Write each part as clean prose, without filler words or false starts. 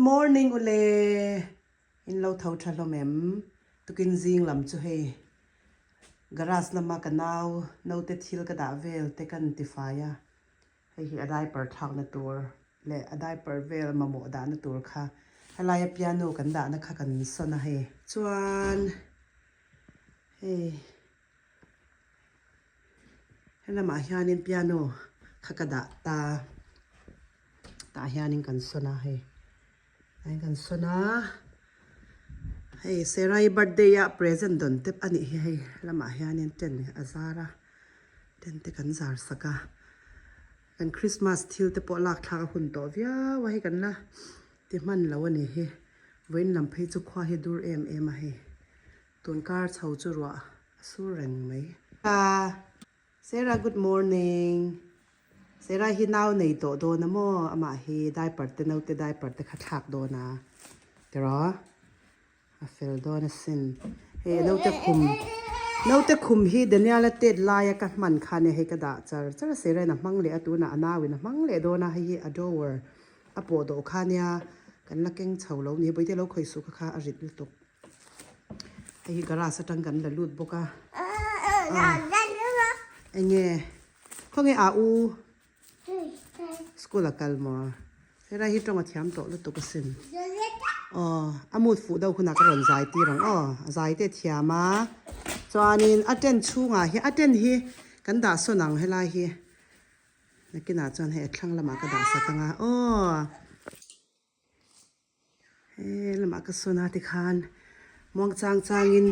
morning ule in lo tho tha hlawm em tukin zing lam chu hei garage lama ka nau naute thil ka dah vel te kan tifai a hei hi a diaper thlakna tur leh a diaper vel mamawh dahna tur kha helaia piano kan dahna kha kan sawn a hei chuan hei. Helamah hianin piano kha ka dah ta tah hianin kan sawn a hei tah hian kan sawn a hei Serai birthday a present dawn tep a nih hi hei lamah hianin tent a zar a tent te kan zar sak a kan Christmas thil te pawh lak thlak a hun tawh viau a hei kan la ti hman lo a ni hi vawiin lam phei chu khua hi dur em em a hei. Tun kar chho chu ruah a sur reng mai. Sarah good morning. Sarah hi nau nei tawh dawn a maw? Amah hi diaper te naute diaper te kha thlak dawn a tiraw? A fel dawn asin. Hei naute khum naute khum hi Daniel-a tet laia ka hman kha nia hei ka dah char char a Sarah in a hmang leh a tunah a nau in a hmang leh dawn a hei hi a drawer a pawh dawh kha nia kan la keng chho lo ni bawihte lo khawih suh kha kha a rit lutuk. Hei hi garage atang kan la lut bawk a enge khawnge a u school a kal maw helai hi tawng a thiam tawh lutuk asin aw a mood fuh deuh hunah ka rawn zai tir ang aw a zai te a thiam a chuanin a tent chhungah hian a tent hi kan dah sawn ang helai hi nakinah chuan hei a thlang lamah ka dah sak ang a aw. He lamah ka sawn a tikhan muang chang changin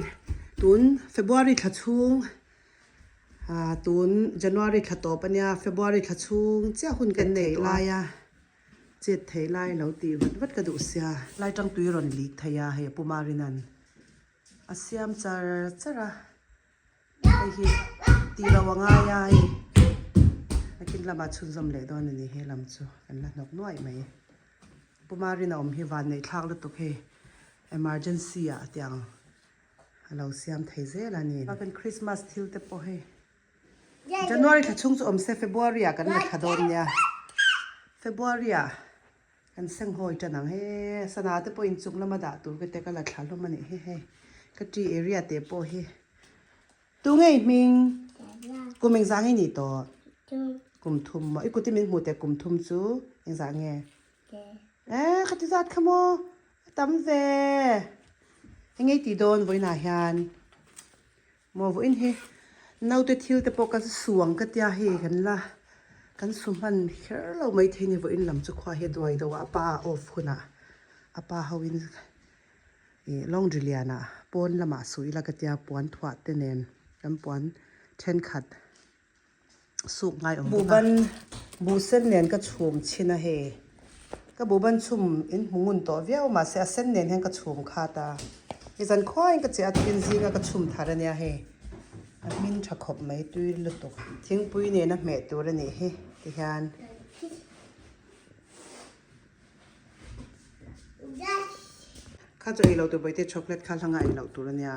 tun February thla chhung ah tun January thla tawp ania February thla chhung chiah hun kan nei lai a chet thei lai lo tih vat vat ka duh sia. Lai tang tui rawn lik thei a hei a puma rinan a siam char char a. Hei hi tih loh a ngai a hei nakin lamah chhunzawm leh dawn a ni he lam chu kan la hnawk nuaih mai. Pu Marina awm hi van neih thlak lutuk hei emergency ah tiang a lo siam thei zel a ni. Kan Christmas thil te pawh hei January thla chhung chu awm se February ah kan la thla dawn nia February ah Kan senghawi tan ang he sana te pawh inchung lama dah tur te ka la thla hlawm a nih hi hei ka tea area te pawh hi tu ngei hming kum engzah nge nih tawh kum thum maw i kut i min hmuh teh kum thum chu engzah nge eh ka ti zat kha maw a tam ve engei tih dawn vawiinah hian. Maw vawiin hi naute thil te pawh ka suang ka tia hei kan la kan su hman kher lo maithei ni vawiin lam chu khua hi a duai deuh a a pa a off hunah a pa ho in ih laundry lianah pawn lamah su ila ka tia puan thuah te nen kan puan thenkhat. suk ngai awm bawk a. Buhban buh sen nen ka chhum chhin a hei. Ka buhban chhum in hmu ngun tawh viau mahse a sen nen hian ka chhum khat a. I zan khuaiin ka chiah a tukin zinga ka chhum thar a nia hei. A hmin tha khawp mai tui lutuk. Thingpui nena hmeh tur a nih hi tihian. Kha chu ei loh tur bawihte chocolate kha hlanga ei loh tur a nia.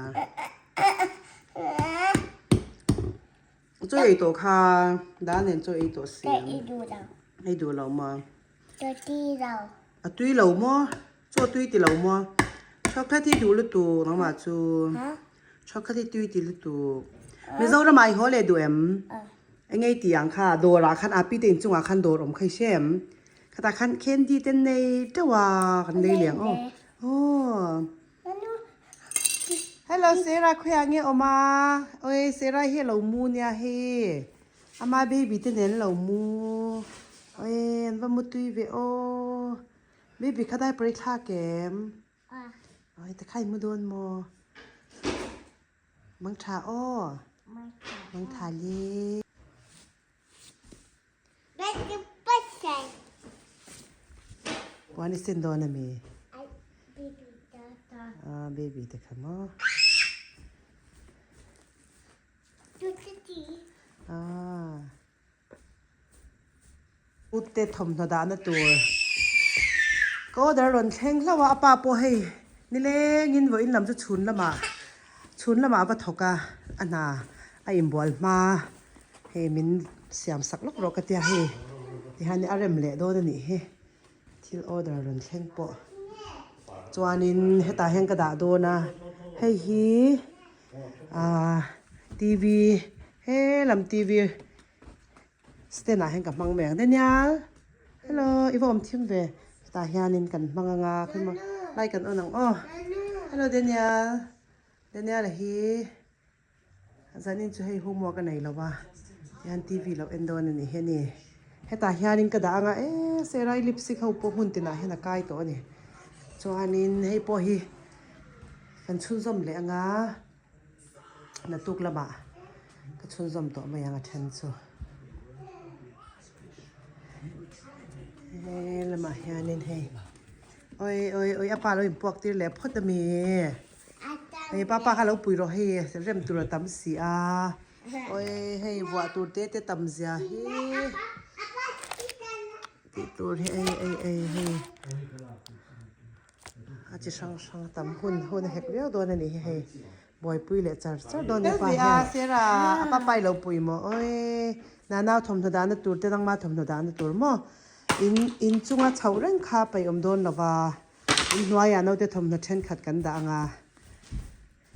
Chaw ei tawh kha dal nen chaw ei tawh si ang. Ei duh lo. Ei duh lo maw? Chaw tui lo. A tui lo maw? Chaw tui ti lo maw? Chocolate hi duh lutuk nangmah chu. Chocolate hi tui ti lutuk. Mizoram ah i haw leh duh em? Eng ei tih ang kha dawr ah khan api te inchungah khan dawr awm kha i hre em? Khatah khan candy te an nei teuh a kan lei leh ang aw. Aw. Hello Sarah khawiah nge awm a? Oi Sarah hi a lo mu nia hei ama baby te nen an lo mu oi an va mu tui ve aw baby kha diaper i thlak em? Oi tikha i mu dawn maw? Mangtha aw mangtha le. Puan i sin dawn a mi? Ah, baby te kha maw? Ah. Ute thawmhnaw dahna tur ka order rawn thleng hlauh a, a pa pawh hei nilengin vawiin lam chu chhun lamah chhun lamah a va thawk a, a hna a inbual hma hei min siam sak lawk rawh ka tia hei tihian a rem leh dawn a nih hi thil order rawn thleng pawh. Chuanin hetah hian ka dah dawn a hei hi ahh tv he lam tv stand ah hian ka hmang mai ang Daniel hello i va awm thim ve hetah hianin kan hmang anga lai kan on ang aw hello Daniel Daniel a hi. Zanin chu hei homework a nei lo a, tihian tv lo en dawn a nih hi a ni. Hetah hianin ka dah anga eee Serai lipstick ho pawh hmun tinah hian a kai tawh a ni. Chuanin hei pawh hi kan chhunzawm leh anga naktuk lamah ka chhunzawm tawh mai ang a then chu. He lamah hianin hei awi awi awi a pa lo inpuak tir leh phawt a mi. Hei papa kha lo pui rawh hei rem tur a tam si a awi hei vuah tur te te tam zia hi tih tur hi ei ei ei hei a chi hrang hrang a tam hun hun a hek viau dawn a nih hi hei buaipui leh char char dawn a ni pa hian a papa i lo pui maw awi nanau thawmhnaw dahna tur te nangma thawmhnaw dahna tur maw in inchunga chhoh reng kha paih awm dawn lova. Inhnuaiah naute thawmhnaw thenkhat kan dah ang a,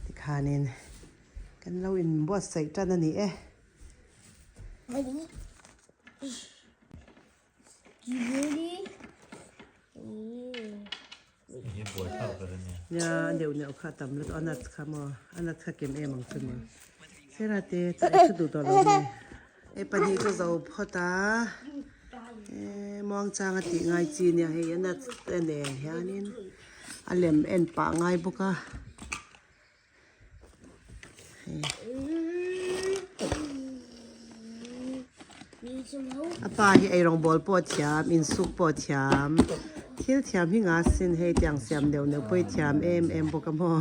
tikhanin kan lo inbuatsaih tan a ni e. Nia a neuh neuh kha a tam lutuk a nut kha maw a nut kha kem em ang chu maw Sera te chaw ei chu duh tawh lo nge. Hei pahnih chu zo phawt a eee muangchang a tih ngai chi nia hei a nut te nen hianin a lem en pah ngai bawk a hei a pa hi eirawng bawl pawh a thiam insuk pawh a thiam thil thiam hi nga sin hei tiang siam neuh neuh pawh hi thiam em em bawk a maw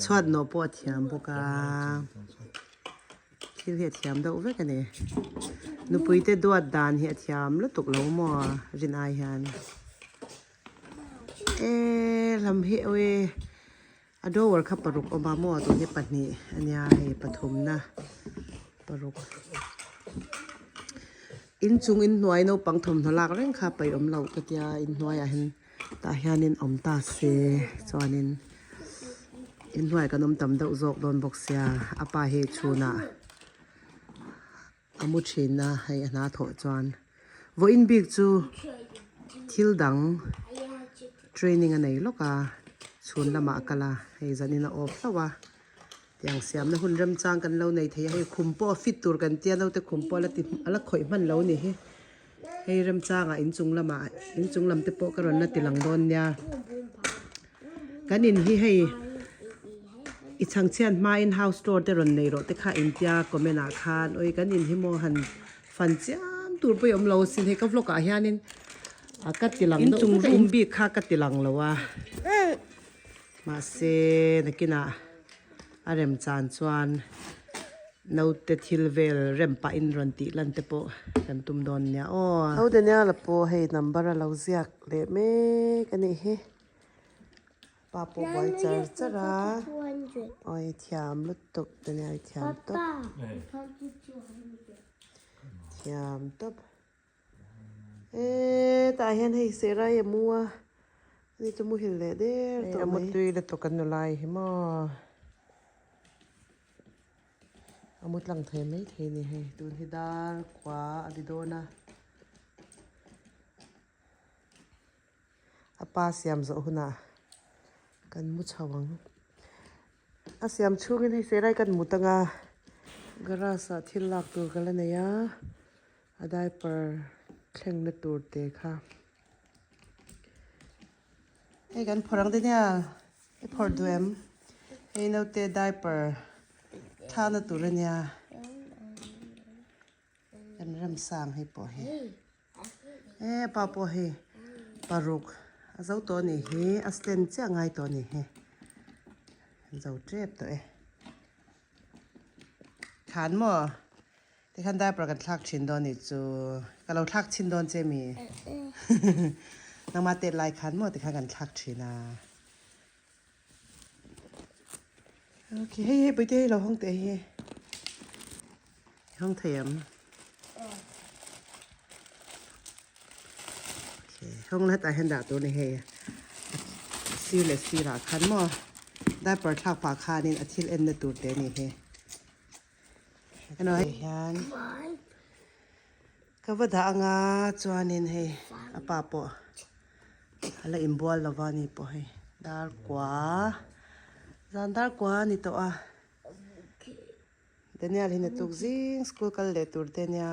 chhuat nawh pawh a thiam bawk a. Thil hi a thiam deuh vek a ni. Nupui te duat dan hi a thiam lutuk lo maw rin ai hian. Eee lam hi awi a drawer kha paruk awm a maw tun hi pahnih a nia hei pathumna paruk. Inchung inhnuai naupang thawmhnaw lak reng kha paih awm loh ka tia inhnuaiah hian Tah hianin awm ta se chuanin inhnuai kan awm tam deuh zawk dawn bawk sia a pa hi chhunah a mu thin a hei a hna thawh chuan vawiin bik chu thil dang training a nei lawk a chhun lamah a kal a hei zanin a off hlauh a tiang siamna hun remchang kan lo nei thei a hei khum pawh a fit tur kan tia naute khum pawh a la ti a la khawih hman lo a ni hi. Hei remchangah inchung lamah inchung lam te pawh ka rawn la ti lang dawn nia. Kan in hi hei i chhangchhiat hmain house tour te rawn nei rawh te kha intia comment ah khan oi kan in hi maw han fan chiam tur pawh i awm lo asin hei ka vlog ah hianin a ka ti lang deuh inchung room bik kha ka ti lang lo a mahse nakinah a remchan chuan. Naute thil vel rem pah in rawn tih lan te pawh kan tum dawn nia aw. Ho Daniel a pawh hei number a lo ziak leh mek a nih hi. Pa pawh buai char char a. Awi thiam lutuk Daniel thiam tawp. Thiam tawp. Eee tah hian hei Serai a mu a ani chu muhil leh der tawh mai. A mutui lutuk an nulai hi maw. A mu tlang thei mai thei a ni hei tun hi dar kua a ti dawn a a pa siam zawh hunah kan mu chho ang a siam chhungin hei serai kan mut anga grass ah thil lak tur ka la nei a a diaper thlengna tur te kha. Hei kan phawrh ang te nia i phawrh duh em hei naute diaper thlakna tur ania kan remsang hei pawh hi e pa pawh hei paruk a zo tawh a nih hi a stand chiah ngai tawh a nih hi an zo tep tawh e thlan maw. Tikhan diaper kan thlak thin dawn nih chu ka lo thlak chhin dawn che mi nangmah tet lai khan maw tikhan kan thlak thin a okay hei hei puite hei lo hawng teh hi hawng thei em okay hawng la hetah hian dah tur ni hei a sir leh sirah khan maw diaper thlak pah khanin a thil enna tur te a ni hi. Hei hian ka va dah anga chuanin hei a pa pawh a la inbual lo va ni pawh hei dar kua zan dar kua a ni tawh a Daniel hi naktuk zing school kal leh tur te nia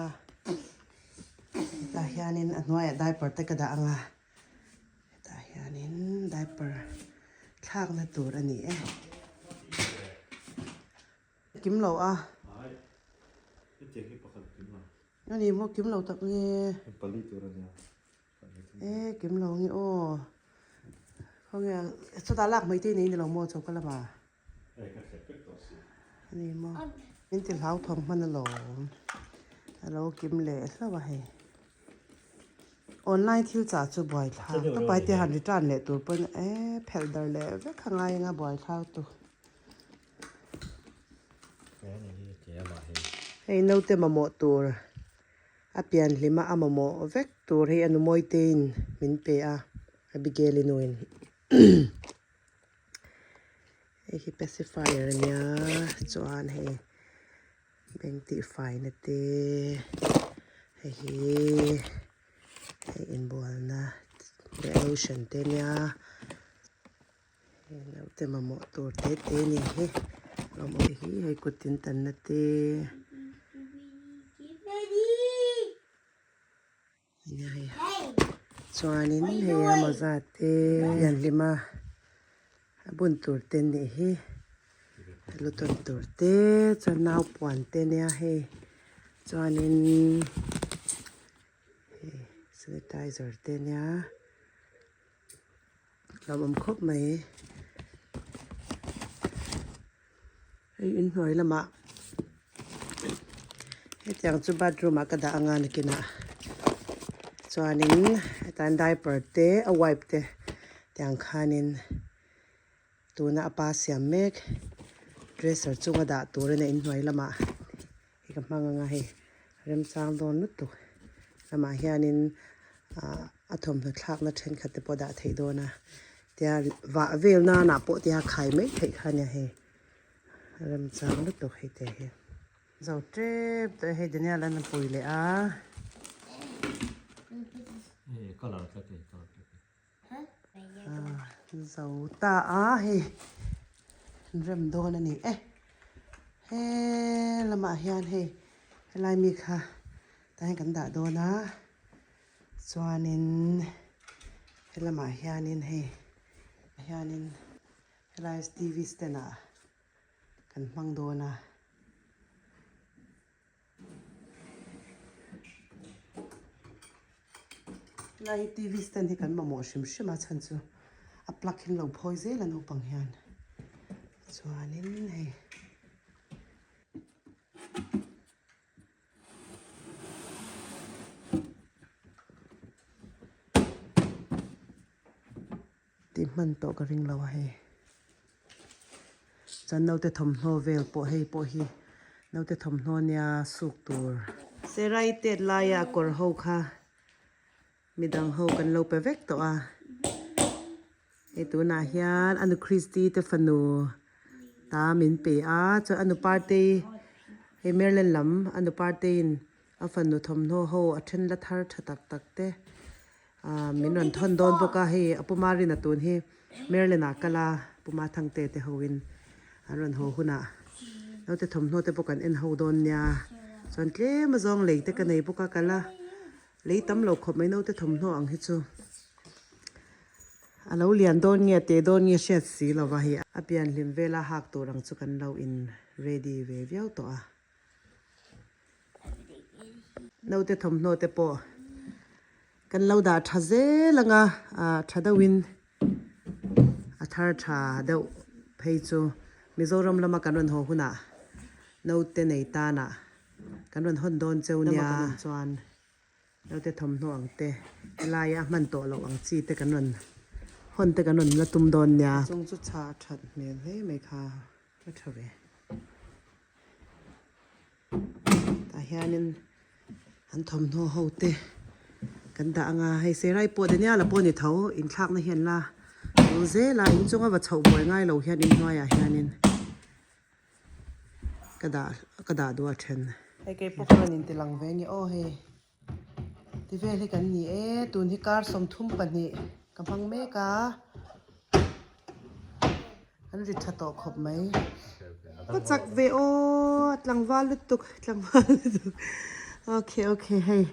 hetah hianin a hnuaiah diaper te ka dah anga hetah hianin diaper thlakna tur a ni e. Kim lo a. Ai, hetiang hi pakhat kim lo. A ni maw kim lo tak nge? Pali tur a nia. E kim lo nge aw. Khawnge chutah lak mai te nei ni lo maw choka lamah? E ka thlep vek tawh si. A ni maw. Min ti hlauthawng hman alawm. A lo kim leh hlauh a hei. Online thil chah chu buaithlak ka paite han return leh tur pawn e phelh darh leh vek a ngai anga buaithlak tu. Hei naute mamawh tur a pian hlima a mamawh vek tur hei a nu Mawitein min pe a Abigail i nuin hei hi pacifier a nia chuan hei beng tihfaina te hei hi hei inbualna leh lotion te nia. Hei naute mamawh tur te te a ni hi lawm awm hi hei kut in tanna te nia hei chuanin hei a mawza te pianhlima a bun tur te a nih hi lu tawn tur te chuan nau puan te nia hei chuanin hei sanitizer te nia. Hlauhawm khawp mai. Hei inhnuai lamah hetiang chu bathroom ah ka dah anga nakinah chuanin hetan diaper te a wipe te tiang khanin tuna a pa siam mek dresser chunga dah turin a inhnuai lamah hei ka hmang anga hei remchang dawn lutuk lamah hianin ah a thawmhnaw thlakna thenkhat te pawh dah theih dawn a tia vah vel nanah pawh tia khai mai theih kha ania hei remchang lutuk hei te hi zo tep tawh e hei Daniel an a pui leh a. Zo ta a hei rem dawn a ni e he lamah hian hei helai mi kha tah hian kan dah dawn a chuanin he lamah hianin hei hianin helai T V stand ah kan hmang dawn a. Helai hi T V stand hi kan mamawh hrim hrim a chhan chu a plug hi an lo phawi zel a naupang hian chuanin hei tih hman tawh ka ring lo a hei chuan naute thawmhnaw vel pawh hei pawh hi naute thawmhnaw nia suk tur. Serai tet laia kawr ho kha midang ho kan lo pe vek tawh a hei tunah hian a nu Christy te fanu ta min pe a chuan a nu partei hei Maryland lam a nu parteiin a fanu thawmhnaw ho a then la thar tha tak tak te. Ahh min rawn thawn dawn bawk a hei a puma rin a tun hi Maryland ah kal a puma thangte te ho in an rawn haw hunah naute thawmhnaw te pawh kan en ho dawn nia chuan tlem a zawng lei te ka nei bawk a kal a lei tam lo khawp mai naute thawmhnaw ang hi chu a lo lian dawn nge teh dawn nge hriat si lo va hei a pian hlim vela hak tur ang chu kan lo in ready ve viau tawh a. Naute thawmhnaw te pawh kan lo dah tha zel ang a ah tha deuhin a thar tha deuh phei chu Mizoram lama kan rawn haw hunah naute nei tanah kan rawn hawn dawn cheu nia chuan naute thawmhnaw ang te helaia a hman tawh loh ang chi te kan rawn hawn te kan rawn la tum dawn nia. Chung chu chha that hmel hle mai kha a tha ve. Tah hianin an thawmhnaw ho te kan dah ang a hei serai pawh Daniel-a pawh a ni tho inthlakna hian la tul zel a inchunga va chhoh buai ngai lo hian inhnuaiah hianin ka dah ka dah duh a then. Hei keipawh ka rawn inti lang ve a ni aw hei ti vel hi kan ni e tun hi kar 32 ka hmang mek a an ri tha tawh khawp mai. Ka chak ve aw tlangval lutuk tlangval lutuk okay okay hei.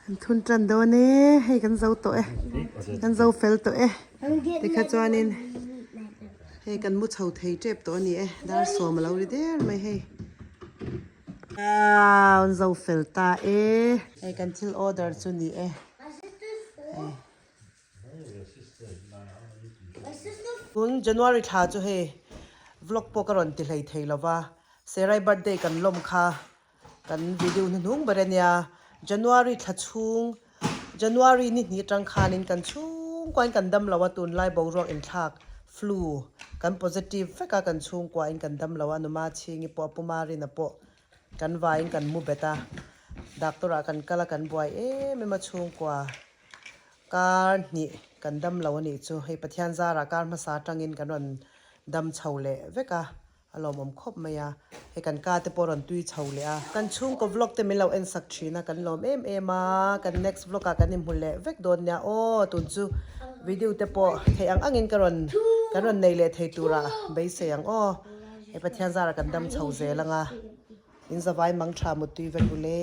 An thun tan dawn e, hei kan zo tawh e, kan zo fel tawh e, tikha chuanin hei kan mu chho thei tep tawh a ni e, dar sawm a lo ri der mai hei. Aw an zo fel ta e. Hei kan thil order chu ni e. Tun January thla chu hei vlog pawh ka rawn ti hlei thei lova, Serai birthday kan lawm kha. Kan video hnuhnung ber ania, January thla chhung, January ni hnih atang khanin kan chhungkuain kan dam lo a, tunlai boruak inthlak, flu, kan positive vek a, kan chhungkuain kan dam lo a, numa chhingi pawh a puma rina pawh kan vaiin kan mu bet a, doctor ah kan kal a, kan buai em em a chhungkua kar hnih kan dam lo a nih chu, hei Pathian zarah kar hmasa atangin kan rawn dam chho leh vek a. A lawmawm khawp mai a, hei kan ka te pawh rawn tui chho leh a. Kan chhungkaw vlog te min lo en sak thin a, kan lawm em em a, kan next vlog ah kan inhmu leh vek dawn nia aw, tun chu video te pawh theih ang angin ka rawn kan rawn nei leh thei tura beisei ang aw, hei Pathian zara kan dam chho zel ang a, in zavai mang tha muttui vek u le.